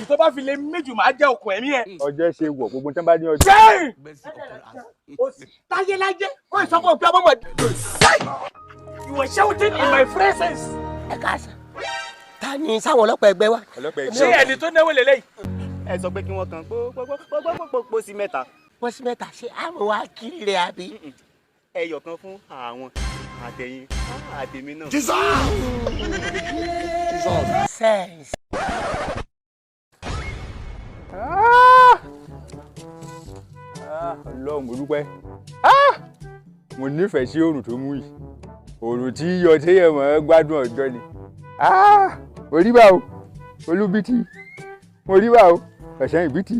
tó bá fi lè méjì máa jẹ́ okùn ẹ̀mí ẹ̀. Ọjọ́ ṣe wọ̀ gbogbo tí wọ́n bá ní ọjọ́. Táyé lájẹ́ wọ́n sọ fún òpin ọmọ. You were shouting in my presence. Ẹ káàsán, ta ni sáwọn ọlọ́pàá ẹgbẹ́ wa? Ọlọ́pàá ẹgbẹ́. Ṣé ẹni tó náwó lélẹ́yìí? Ẹ sọ pé kí wọ́n kan pópópópópó sí mẹ́ta. Wọ́n sí mẹ́ta, ṣé àmọ́ wa kiri rẹ̀ àbí? Ẹyọ kan fún àwọn àtẹ̀yìn àtẹ̀mí náà. Sense. Ọlọ́run, mo dúpẹ́. Mo nífẹ̀ẹ́ sí oòrùn tó mú yìí, oòrùn tí yọ téèyàn mọ̀ ẹ́ gbádùn ọjọ́ ni. Mo rí bá o, olúbítì, mo rí bá o, ọ̀sán ìbítì,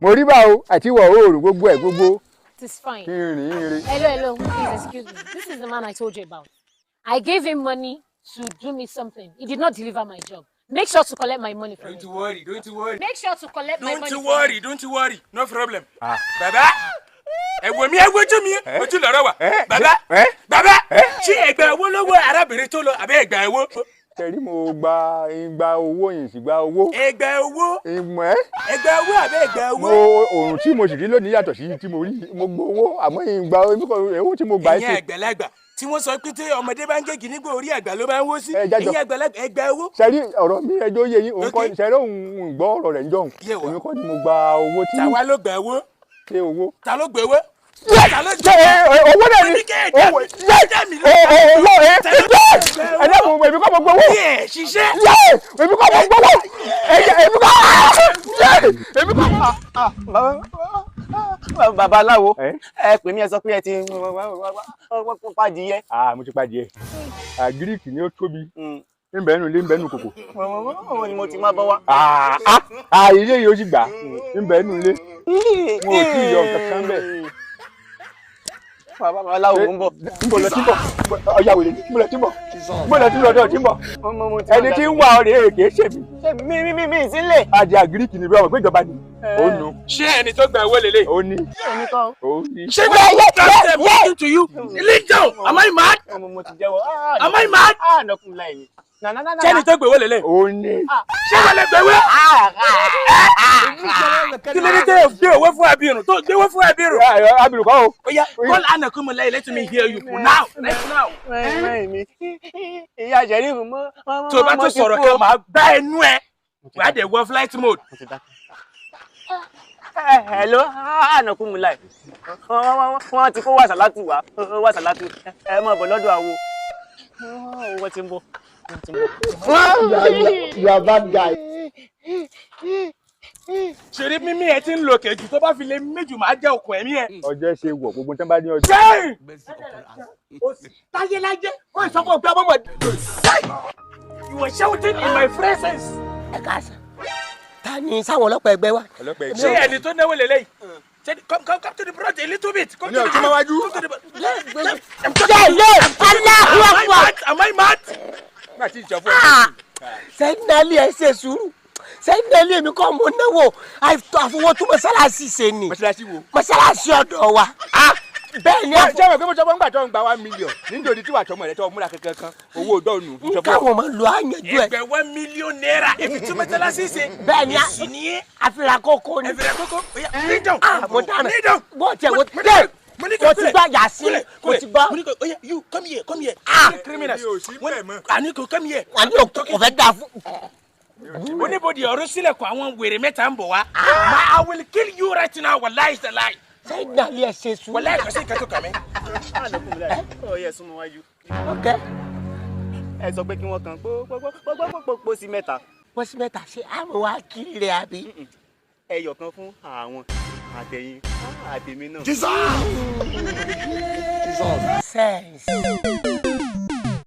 mo rí bá o, àti ìwọ̀ oòrùn gbogbo ẹ̀ gbogbo. It is fine. Kí n rìn ín re. Hello, hello. Please excuse me. This is the man I told you about. I gave him money to do me something. He did not deliver my job. Make sure to collect my money from Don't him. worry, don't worry. Make sure to collect my Don't money. you from worry, him. don't you worry, no problem. Bàbá, ẹ wò mí, ẹ wojú mi, ojú lọ̀rọ̀ wà. Bàbá, bàbá, ṣé ẹgbẹ́ owó lọ́wọ́ arábìnrin tó lọ àbẹ́ ẹgbẹ́ owó? Tẹ̀rí mo gba igba owó yìí sì gba owó. Ẹgbẹ́ owó, ìmọ̀ ẹ́. Ẹgbẹ́ owó àbẹ́ ẹgbẹ́ mo owó? Oòrùn tí mo sì rí lónìí yàtọ̀ sí tí mo rí. Mo gbọ́ owó àmọ́ ìgbà owó tí mo gbà Ìyẹn àgbàlagbà tí wọ́n sọ pé tí ọmọdé bá ń gé gínígbò orí àgbà ló bá ń wó sí. Ẹ jájọ. Ìyẹn àgbàlagbà ẹgbẹ́ owó. Sẹ́rí ọ̀rọ̀ mi, ẹjọ́ yé yín, òun kọ́. Ok. Sẹ́rí òun gbọ́ ọ̀rọ̀ rẹ̀ ń jọ̀hún. Yé wa. Èmi kọ́ ni mo gba owó tí. Tàwa ló gbà owó? Ṣé owó? Ta ló gbé owó? Ta ló Ṣé owó náà ni? Mo ní kẹ́ ẹ dá Owó mi, ẹ dá mi owó ẹ lóhùn. ẹ dẹ́kun, èmi kọ́ mo gbowó. Ẹ ṣiṣẹ́. Yé, èmi kọ́ mo gbowó. Ẹ èmi kọ́, yé, èmi kọ́. Babaláwo, Ẹ? ẹ pè mí, ẹ sọ pé ẹ ti pàdìyẹ. Ah, mo ti padìẹ àgíríkì ni ó tóbi nbẹ nù ilé, nbẹ nù kòkò. Òun ni mo ti máa bọ́ wá. Ah ah ah, ilé yìí ó sì gbà nbẹ nù ilé, wọn ò tí ì yọ nǹkan kan bẹ́ẹ̀. Babaláwo, ń bọ̀. Nbọ lọ tí ń bọ̀, ọjà wèrè, nbọ lọ tí ń bọ̀, nbọ lọ tí ń lọ tí ń bọ̀, ẹni tí ń wá ọ̀rẹ́ èké ṣèmi. Mi mi mi mi sílẹ̀. Adìẹ àgíríkì ni bí ọmọ péjọba ni ó nu. Ṣé ẹni tó gbà owó lélẹ̀? Ó ní. Èmi kọ́. Ó ní. Ṣé gbà owó? I'm talking to you. Lean down. Am I mad? Mo ti jẹ́wọ́. Am I mad? Ah, nọkùn láì ní. Na na na na. Ṣé ẹni tó gbé owó lélẹ̀? Ó ní. Ṣé wọ́n lè gbé owó? Kí ló dé tẹ́ ẹ gbé owó fún abirùn tó gbé owó fún abirùn? Abiru kọ́ o. Oya, call Anakumula, let me hear you now, right now. Mi. Ìyá Jẹ̀rífù mọ́. Tó o bá tún sọ̀rọ̀ kan, màá gbá ẹnu ẹ. Wàá dẹ̀ wọ flight mode. Hello, Anakumula. Wọ́n ti kó wàsálátù wá. Wàsálátù. Ẹ máa bọ̀ lọ́dọ̀ àwo. Wọ́n ti ń bọ̀. Wọ́n ti ń bọ̀. You are bad guy. Ṣeré mímí ẹ ti ń lo kejì tó bá fi lè méjì máa jẹ́ okùn ẹ̀mí ẹ. Ọjọ́ ṣe wọ̀ gbogbo tí wọ́n bá ní ọjọ́. Ṣé táyé lájẹ́ wọ́n sọ fún òpin ọmọ. You were shouting in my presence. Ẹ káàsán, ta ni sáwọn ọlọ́pàá ẹgbẹ́ wa? Ọlọ́pàá ẹgbẹ́. Ṣé ẹni tó náwó lélẹ́yìí? Come, come, come to the front a little bit. Come Ní to the ọtún máa wájú. Come to the Yé yé, Allahu Am I Akbar. mad? Am I mad? Nígbà tí ìjọ fún ẹ. Sẹ́yìn ẹ ṣe sùúrù, sẹ́yìn èmi kọ́ mo náwó àfọwọ́ tó mọ́sálásí ṣe ni. Mọ́ṣáláṣí wo? Mọ́sálásí ọ̀dọ̀ wa, bẹ́ẹ̀ ni. Ṣé o mọ̀ pé mo sọ fún gbà tó ń gba 1 million nítorí tí wàá tọmọ rẹ tó múra kankan kan owó dọ́ọ̀nù. Káwọn máa lo àyànjú ẹ. Ẹgbẹ́ ₦1 million. Èmi tún mọ́sálásí ṣe. Bẹ́ẹ̀ ni. Èsì ni é. Àfihàn kókó ni. Ẹ̀fẹ̀rẹ̀ kókó. Oya, kneel down. Ah, mo dáná. Kneel down. Bó tiẹ̀ wo dé, Mo ní kó mo ti kúnlẹ̀. gbọ́ yàsí, Kúnlẹ̀, mo ti kúnlẹ̀. gbọ́. Mo ní kó, oya, you come here, come here. Ah! Criminals. Mi ò sí bẹ́ẹ̀ mọ́. Àní kò come here. Wà ní òkú kò fẹ́ dà fún. Oníbodè ọ̀run sílẹ̀kùn, àwọn wèrè mẹ́ta ń bọ̀ wá. Ma, I will kill you right now. Wallahi is a lie. Sẹ́yìn náà lè ṣe sùúrù. Wallahi kò sí nǹkan tó kàn mí. Anakumula. Ó yẹ súnmọ́ wájú. Ok. Ẹ sọ pé kí wọ́n kan pópópópópó sí mẹ́ta. Wọ́n sí mẹ́ta, ṣé àmọ́ wa kiri rẹ̀ àbí? Ẹyọ kan fún àwọn àtẹ̀yìn àtẹ̀mí náà. Sense.